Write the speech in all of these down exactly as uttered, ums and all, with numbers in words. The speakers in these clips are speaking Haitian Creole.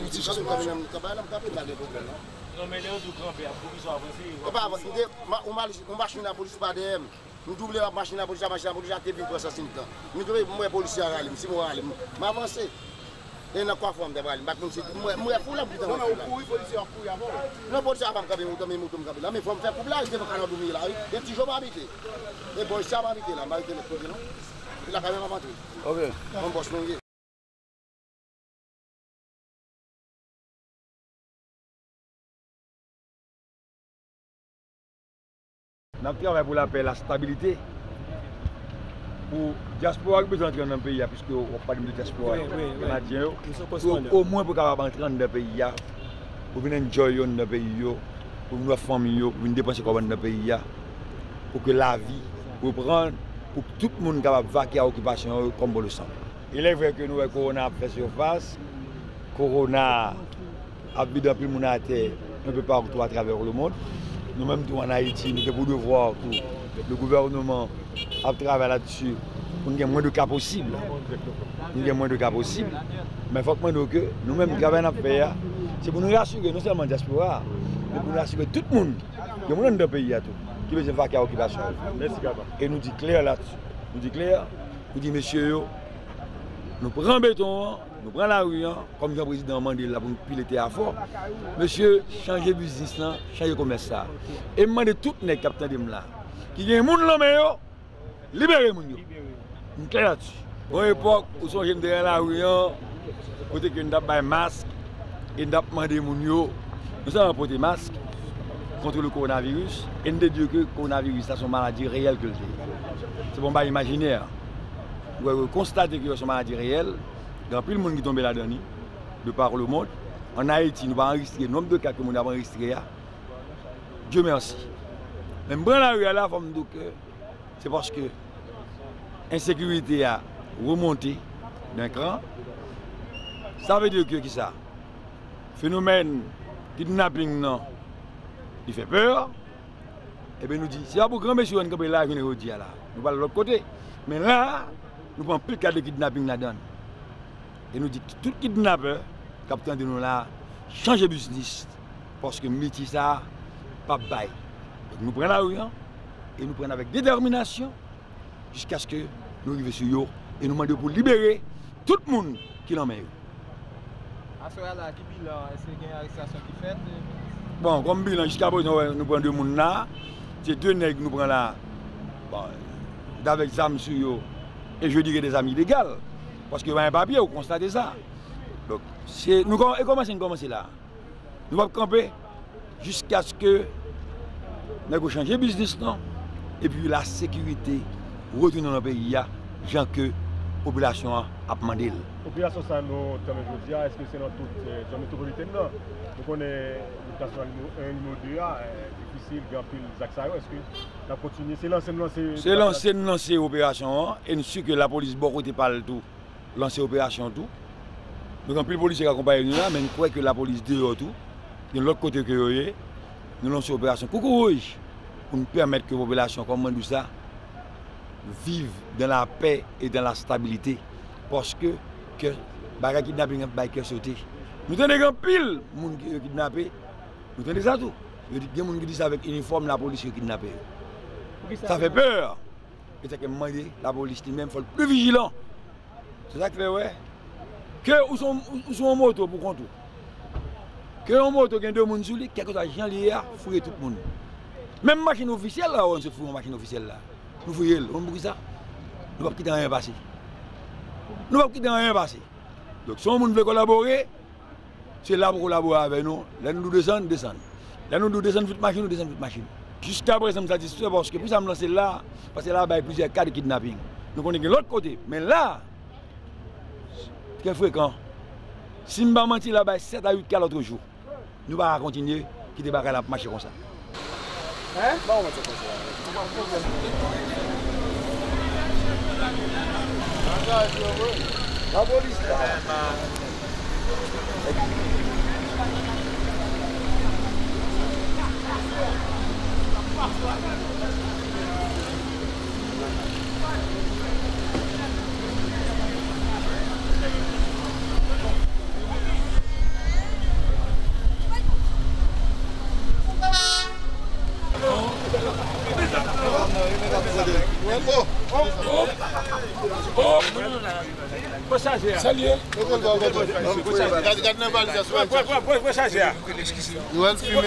Kanpe, kanpe, kanpe, kanpe, pa gen pwoblèm, non. Non, men lè yo di w kanpe, ap pwovizwa avanse, yo... E pa avanse, m te, ma-, yon mach-, yon machin lapolis pa dèyè m. M double la machin lapolis la, machin lapolis la te vin pran sans intan. M double, m wè polisye a rale m, si m rale m, m avanse. E nan kwafè m te prale, m pa t konn si, m wè, m wè foul ap vin nan machin la. Non, men ou kouri, polisye a ap kouri avè w. Non, polisye a pa m kanpe, moto, men moto m kanpe la, men fò m fè koup la, devan kanal doumi la, wi. E ti jo m abite. E bò sa m abite la, m pa rete lòt kote, non. E la kanmenm ap antre. Ok. Yon bòs nou ye. N ap travay pou lapè, lastabilite, pou dyaspora ki bezwen antre nan peyi a, piske w ap pale de dyaspora, wi, wi, wi, kanadyen yo, pou omwen pou kapab antre anndan peyi a, pou vin enjoy yo anndan peyi yo, pou vin wè fanmi yo, pou vin depanse kòb anndan peyi a, pou ke lavi reprann, pou tout moun kapab vake a okipasyon yo kòm bon lesanm. Il est vrai que nou wè kowona ap fè sifas, kowona ap vide anpil moun atè un peu partout à travers le monde. Nou menm tou ann Ayiti, nou gen pou devwa tou. Le gouvènman ap travay ladsi Pou n gen mwens de ka posib. Pou n gen mwens de ka posib. Men fòk mwen di w ke nou menm, travay n ap fè a, se pou nou rasire non sèlman dyaspora a, men pou nou rasire tout moun. Gen moun anndan peyi a tou ki bezwen vake a okipasyon yo. E nou di klè la, nou di klè, nou di mesye yo, nou pran beton an, nou pran lari an, kòm jan prezidan an mande l la pou nou pile tè a fò. Mesye, chanje biznis lan, chanje komès sa. E m mande tout nèg k ap tande m la, ki gen moun nan men yo, libere moun yo. M klè ladsi. Gon epòk, ou sonje m te nan lari an, kote ke n t ap bay mask, e n t ap mande moun yo, non sèlman pote mask kont le coronavirus, e n te di yo ke kowonaviris la se yon maladi reyèl ke l te ye. Se pa yon bagay imajinè. Ou wè, yo konstate ke se yon maladi reyèl, gen anpil moun ki tonbe ladan li, de par le monde. Ann Ayiti, nou pa anrejistre nonb de ka ke moun ap anrejistre a. Dieu merci. Men m pran lari a la, fò m di w ke se paske ensekirite a remonte d'un cran. Sa vle di ke kisa? Fenomèn kidnaping nan, li fè pè. Ebyen, nou di, se pa pou granmesi yo ann kanpe la jounen jodi a la. Nou pral lòt kote. Men la, nou pran anpil ka de kidnaping ladan l. E nou di tout kidnapè k ap tande nou la, chanje biznis, paske metye sa a p ap bay. Donk, nou pran lari an, e nou pran l avèk detèminasyon, jiskaske nou rive sou yo, e nou mande yo pou libere tout moun ki nan men yo. Aswè a la, ki bilan? Èske gen arestasyon ki fèt? Bon, kòm bilan, jiskaprezan, wè, nou pran de moun la. Se de nèg nou pran la. Bon, avèk zam sou yo. E je dirais des zam ilegal. Paske yo pa gen papye, ou konstate sa. Donk, se, nou kò-, e kòmanse, nou kòmanse la. Nou p ap kanpe jiskaske nèg yo chanje biznis lan, epi lasekirite retounen nan peyi a, jan ke popilasyon an ap mande l. Popilasyon sa nou tanmen jodi a, èske se nan tout, eh, zòn metwopolitèn nan? Nou konnen lòt nasyon nimewo en, nimewo de a, eh, difisil, gen anpil zak sa yo, èske n ap kontinye? Se lanse n lanse. Se lanse n lanse operasyon an, e n si ke lapolis bò kote pa l tou lanse operasyon tou. Nou gen anpil polisye k akonpaye nou la, men n kwè ke lapolis deyò tou, gen lòt kote ke yo ye. Nou lanse operasyon koukouwouj pou n pèmèt ke popilasyon, kòm mwen di w sa, viv dans la paix et dans la stabilité. Paske kè, bagay kidnaping ap bay kè sote. Nou tande gen anpil moun ki yo kidnape. Nou tande sa tou. Yo di, gen moun ki di sa avèk inifòm lapolis yo kidnape yo. Sa fè pè. E sa ke m mande lapolis li menm, fò l pli vijilan. Se sa k fè, wè, ke ou sou, ou sou yon moto pou kont ou. Ke yon moto gen de moun sou li, kèlkeswa jan li ye a, fouye tout moun. Menm machin ofisyèl la, ou se fouye yon machin ofisyèl la. Nou fouye l. Ou konn poukisa? Nou p ap kite anyen pase. Nou p ap kite anyen pase. Donk, si yon moun vle kolabore, se la pou kolabore avè nou. Lè nou di w desann, desann. Lè nou di w desann vit machin, ou desann vit machin. Jiskaprezan, m satisfè paske pou sa m lanse l la, paske la bay plizyè ka de kidnaping. Nou konnen gen lòt kote, men la, trè frekan. Si m pa manti, la bay sèt a uit ka lòt jou. Nou pa ka kontinye kite bagay la ap mache konsa. Hein? Lapolis la. Salye. Gad, gad nan valiz la, sou valiz la.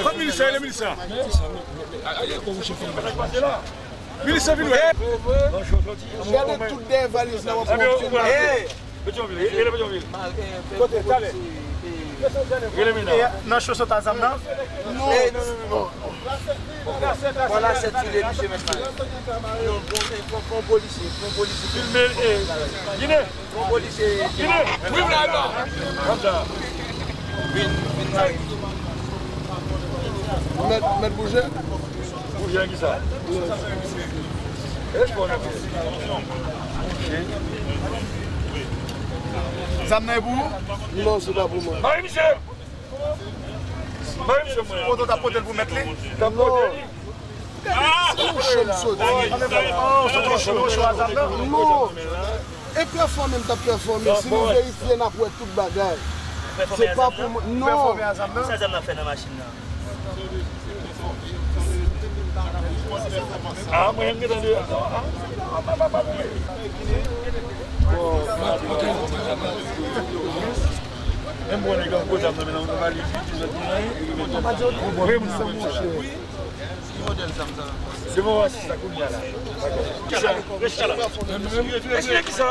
Pran minis la, rele minis la. Minis la vin wè. Gade tout dèyè valiz la, w ap wè. Petyonvil, rele Petyonvil. Kote, talè. Rele mennaj. Nan cho sot a zam nan? Non. Pran lasèt file misye mèt file. Non, pran, pran, pran polisye, pran polisye. Filme l, e, Ginen. Pran polisye. Ginen, wi, m la, m la. Vin, vin la. Mèt, mèt bouje. Bouje an kisa? Espo nan fè. Zam nan e pou ou? Non, se pa pou mwen. Mari misye! Mari misye mwen. Kote w t ap pote l pou mèt li? T ap pote li. Mouche m soti. Non. E pèfòme m t ap pèfòme. Si nou verifye, n ap wè tout bagay. Se pa pou mwen. Non. Sa zam nan fè nan machin nan? Ah, mwen, m gentan di, ah, ah, ah, ah, ah, ah. Bon, menm bon nèg la, gwo zam nan, men nan valiz li, ti zòt li. Wi, mouche. Devan w asiste la kounye a la. Rete la. Rete la. Rete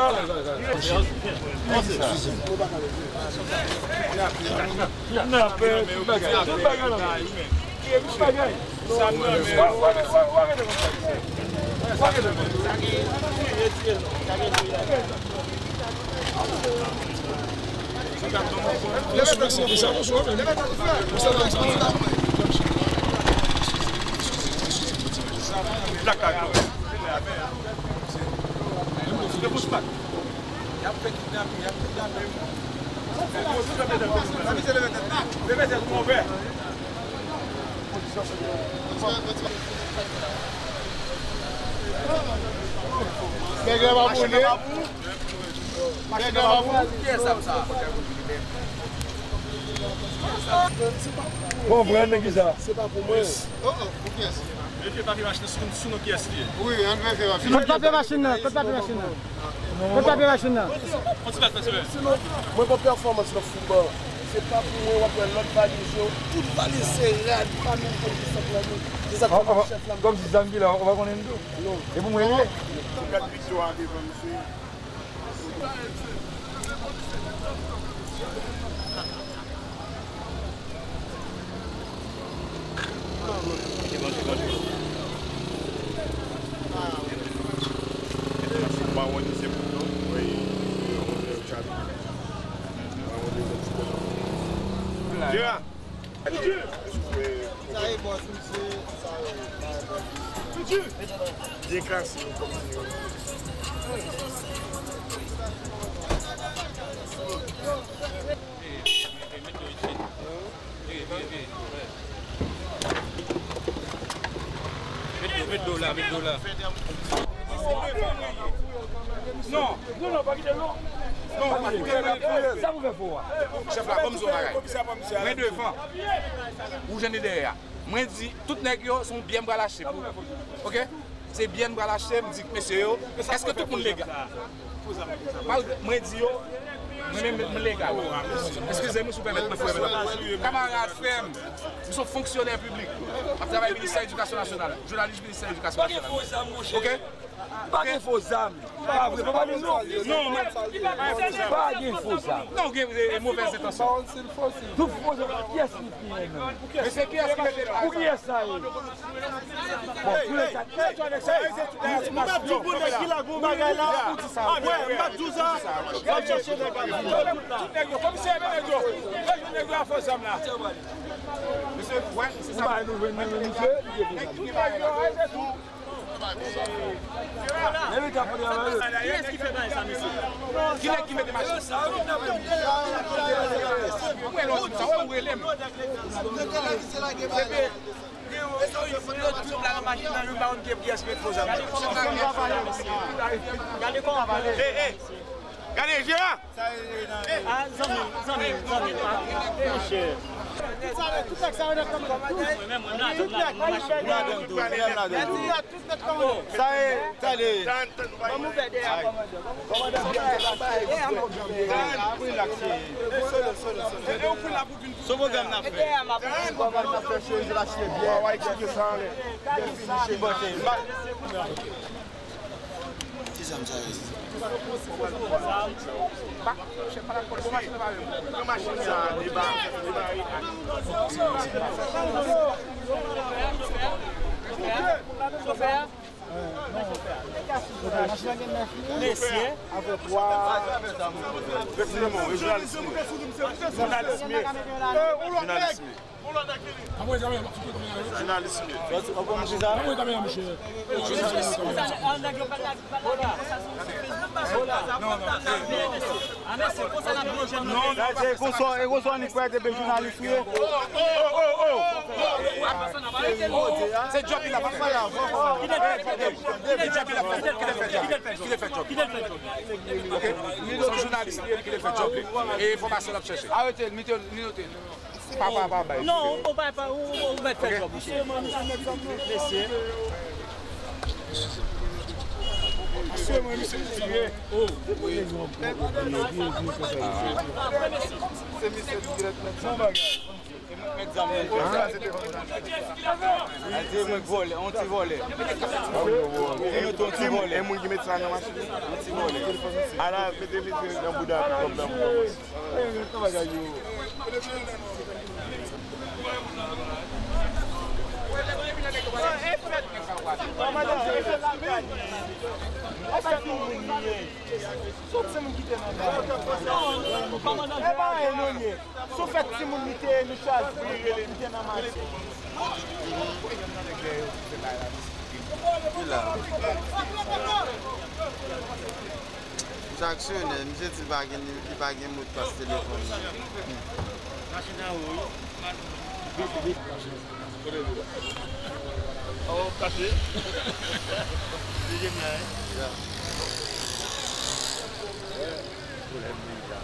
la. N ap fè tout bagay, tout bagay la. Tout bagay. Wa, wa, wa, wa rete konsa. Wa rete konsa. Nèg la pa pou li. Nèg la pa pou li. Konprann nan kisa? Se pa pou mwen. Oh, oh, pou kiyès? Verifye papye machin nan sou, sou non kiyès li ye. Wi, ann verifye papye. Kot papye machin nan? Kot papye machin nan? Kot papye machin nan? Yon ti bat, mesye. Sinon, mwen gon pèfòmans nan foutbòl. Se pa pou mwen, w ap wè lòt valiz yo, tout valiz se rad, pa menm konn ki sa k nan yo. Se sa k fè m ap chèche la. Kòmsi zam ki la, ou pa konnen l tou? Non. E pou mwen li ye? Ou gad videyo a devan misye. Gérard! Sa e bòs misye, sa e bòs misye. Deklase yo kòmsi yo. Met do, met do la, met do la. Non, non, non, pa kite l, non. Non, pa kite l. Sa pou fè fò a? Chèf la, ban m di w yon bagay. Mwen devan. Ou jwenn li dèyè a. Mwen di, tout nèg yo, se yon biyè m pral achte pou. Oke? Se biyè m pral achte, m di mesye yo, èske tout moun legal? Malgre mwen di yo, mwen menm m legal. Eskize m, si w pèmèt mwen, frè m. Kamarad, frè m, m se yon fonksyonè piblik. M ap travay ministè edikasyon nasyonal, jounalis ministè edikasyon nasyonal. Oke? Pa gen fo zam. Pa vre, pa pale non. Non, men, pa gen fo zam. Non, gen, e, e movèz entansyon. Tout fo zam, kiyès ki piye menm? Men se kiyès ki mete l la? Pou kiyès sa ye? Bon, pou leta. M ap di pou nèg ki la gon bagay la. Wè, m ap di w sa. M ap chèche nèg la. Tout nèg yo, komisè, men nèg yo. Yo jwenn nèg yo a fo zam la. Misye, wè, se sa. Ou bay nou jwenn nan men misye, li te fo zam. Tout nèg yo, wè, se tou. Kiyès ki fè bagay sa, mesye? Kilè ki mete machin? Mwen lè w di m sa, wè, ou rele m. Gade kòman. Gade, Jera! Ah, zanmi, zanmi, zanmi, ah, monchè. Tout nèg sa yo nan kanpe. Tout nèg, tout nèg. Tout nèg kanpe. Sa e, tande. Ban m ouvè dèyè a kòmandan. Kòmandan, byen, byen, byen. Relax. Son pwogram n ap fè. Dèyè a m ap ouvri kòmandan. N ap fè cheri la cheri byen. Byen fini, cheri. Ki zam sa ye? Pran machin sa, deba, deba. Chofè a? Mesye. Avèk twa. Jounalis m ye. Jounalis m ye. Jounalis m ye. Jounalis m ye. Non, non, non. Sa se konsa, e konsa, annik fè te pe jounalis ou ye. Oh, oh, oh, oh. Se djòb li la, pa fè. Kite l fè djòb li. Kite l fè djòb li. Kite l fè djòb li. Ok? Se yon jounalis li ye, li kite l fè djòb li. E enfòmasyon l ap chèche. Arete l, mete l, li note l. Pa, pa, pa bay. Non, ou pa, pa, ou, ou mèt fè djòb ou. Mesye. Mesye, mwen, misye tire. Oh. Se misye ki ret mèt sa. Bon bagay. E mwen k mèt zam nan. A di mwen k vòlè, on ti vòlè. Ou note on ti vòlè. E moun ki met sa nan machin. On ti vòlè. Ala, mete misye nan bouda kòb nan. Sou timoun ki te nan mache. E pa anyen nou ye. Sou fèt timoun li te ye, nou chwazi pou li rele li te nan mache. Ki la? Misye aksyonè, misye di li pa gen, li pa gen modpas telefòn nan. Machin an ou wi. Oh, kache. Li gen la, hein? Ya. Pwoblèm li la.